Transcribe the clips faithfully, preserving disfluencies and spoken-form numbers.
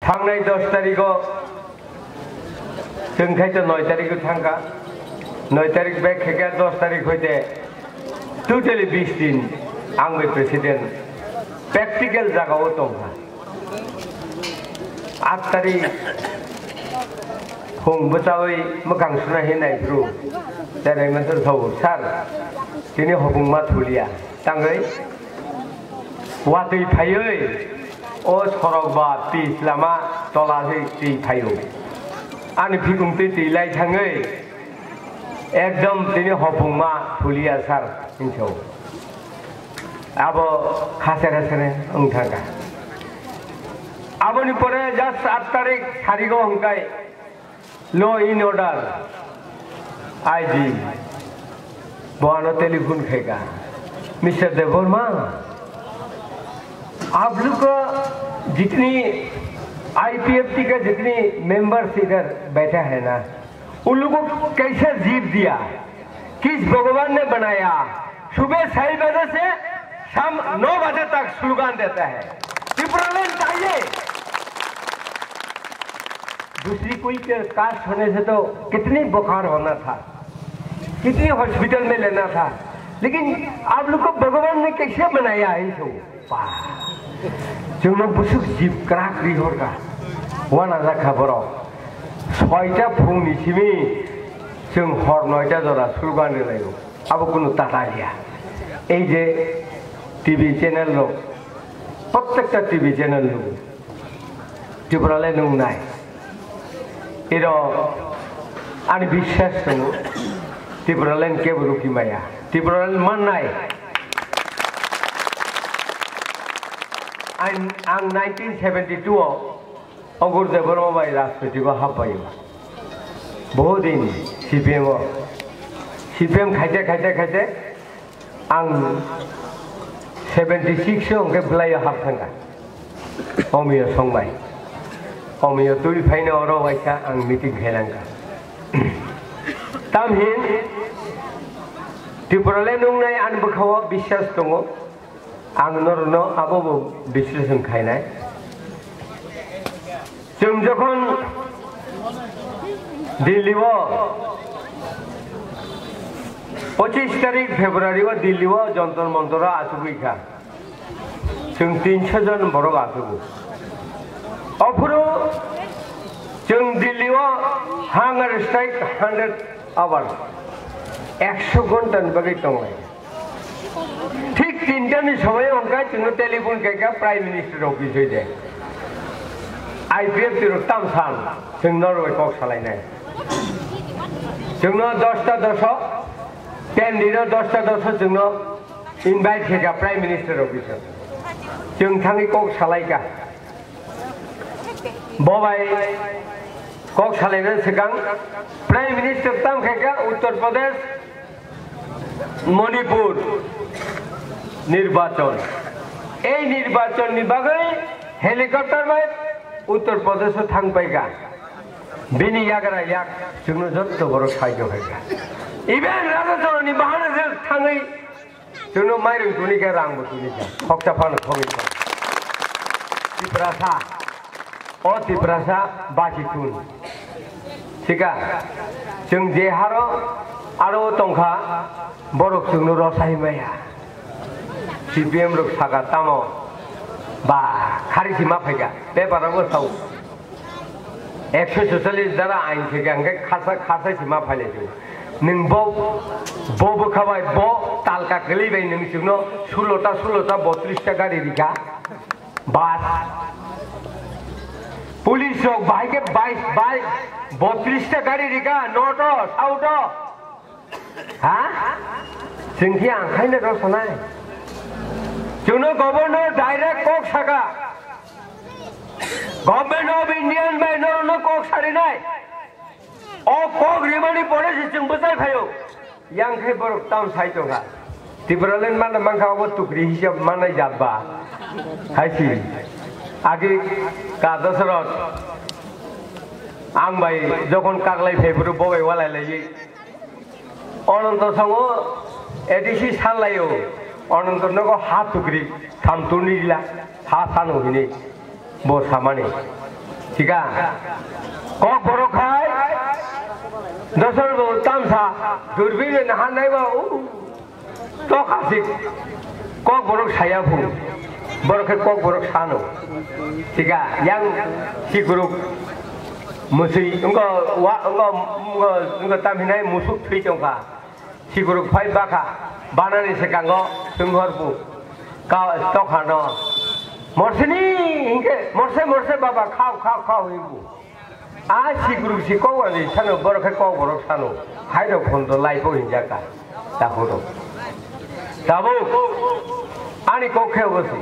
Thangnai dos tarikh o chwng khai to noi tarikh o thangkha. Noi tarikh back khe khe dos tarikh hoite totally bis din ang bai president practical jaga o tongkha. At tarikh phung bwchaui mwkhang suna hinai phru cherai mantha thau sir tini hopung ma thulia tangwi watwi phaiwi o sorok ba pis lama tola se twi phaio. Ani phikung twi twi lai thangwi ekdom tini hopung ma thulia sir hinso. Abo khasere sere wng thangkha. Aboni pore just at tarikh sarigo hwnkhe law in order I G bo ano telephone khaika, "Mister Debbarma, आप लोग का जितनी आईपीएफटी का जितनी मेंबर्स इधर बैठा है ना, उन लोगों को कैसा जीव दिया, किस भगवान ने बनाया? सुबह छह बजे से शाम नौ बजे तक स्लोगन देता है, त्रिपुरालैंड चाहिए।" दूसरी कोई के कास्ट होने से तो कितनी बुखार होना था, कितनी हॉस्पिटल में लेना था, लेकिन आप लोग को भगवान ने कैसे बनाया है? तो Ba, chwngno bwswk jib kwrak ri horkha, uanajak kha borok. Soita phungni simi chwng hor noita jora slogan rwlaio, abo kunu tata ya. Ei je T V channel rok, prottekta T V channel rok, Tripura le nungnai. Iro ani biswas tongo, Tripura le kebo ruki maya. Tripura le mannai. Ang, ang nineteen seventy-two o Ogur Debbarma bai rajniti o hapbaio. Bohut din C P M o. C P M khaite, khaite, khaite, ang seventy six o hwnkhe bwlaio hap thangkha. Omiyo songbai. Omiyo twi phaino oro waisa ang meeting khailangkha. Tamhin Tripura le nungnai ani bwkhao biswas tongo. Ang norokno abobo বিশ্লেষণ khainai. Chwng jokhon Delhi o pochis tarik February o Delhi o Jantar Mantar o achugwi kha. Chwng tinso jon borok achugo. Ophuru chwng Delhi o hunger strike hundred hours, ekso ghonta ni bagwi tonglai. Thik tinta ni somoi hwnkhe chwngno telephone khaikha Prime Minister office hoide. I P F T rok tam san chwng norok bai kok salainai. Chwngno dosta doso, ten dino dosta doso chwngno invite khaikha Prime Minister office o. Chwng thangwi kok salaikha. Bo bai kok salaina swkang Prime Minister tam khaikha Uttar Pradesh, Manipur nirbachon. Ei nirbachon ni bagwi helicopter bai Uttar Pradesh o thang paikha. Bini yagra yak chwngno jotto borok saijo khaikha. Even Raja Chorani bahana je thangwi chwngno mairung tuni khe rang bo tuni khe. Khoksa phano thongwi khe. Tiprasa. O Tiprasa basi tun. Thika, chwng je haro aro tongkha, borok chwngno rosai maya. C P M rok saka tamo, ba, khari si ma phaika, paper rogo sao. Ekso sochalis dara ain phaika, hwnkhe khasa, khasa si ma phailai chwng. Nwng bo, bo bwkha bai, bo talka kwlwi bai nwng chwngno sulota, sulota, botris ta gari rikha. Bus. Police rok bahai khe bais, bais, botris ta gari rikha, noto, saoto. Ha? Chwng khe ang khaino rw sanai. Chwngno governor direct kok saka. Government of Indian bai norokno kok sarinai. O kok rimani pore se chwng bwchai phaio. Yang khe borok town sai tongkha. Tipraland mano mankha obo tukri hisab manai jat ba. Hai si. Agi ka Dasarath ang bai jokhon kaklai phai phuru bo bai walai laiwi. Ononto songo A D C sanlaio. Ononto nogo ha tukri tham tuni rila ha sanu hini. Bo samani. Tika. Kokborok khai. Dosor bo tamsa. Durbin nahan nai ba. Tok asik. Kokborok saya phu. Borok khe kokborok sano. Tika. Yang sikuruk. Musui. Engko wa, engko, engko, engko tamhinai musuk thui tongkha. Sikuruk phai baka, banani sekango swnghor bu. Ka tokhano. Morsini hingke, morse, morse baba, khao, khao, khao hingbu. A sikuruk si kok ani sano, borok khe kokborok sano. Hairok phondo laipo hinjaka. Takhoro. Tabuk. Ani kok khe obosi.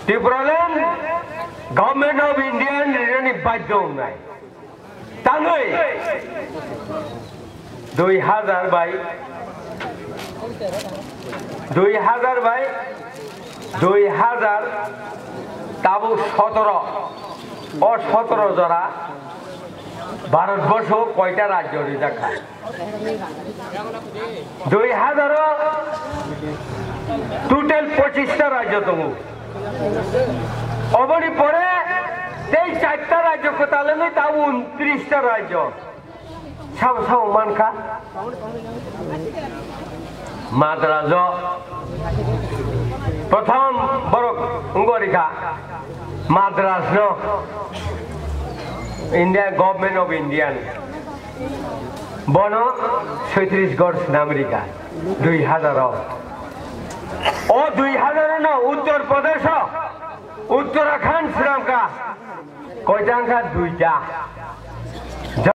Tipraland, Government of India ni rinani baddo wngnai. Tangwi. Dui hazar bai. Dui hazar bai. Dui hazar. Tabuk sotoro. O sotoro jora. Bharat borsho koita rajyo rijak kha? Dui hazar o total pochista rajyo tongo. Oboni pore tei charta rajyo kwtal wngwi tabuk untris ta rajyo. Sabo sabo mankha. Madras o prothom borok wngwi rikha Madras no India, Government of India ni. Bono Chhattisgarh swnam rikha dui hazar o. O dui hazar o no Uttar Pradesh o Uttarakhand swnamkha. Koita wngkha? Duita.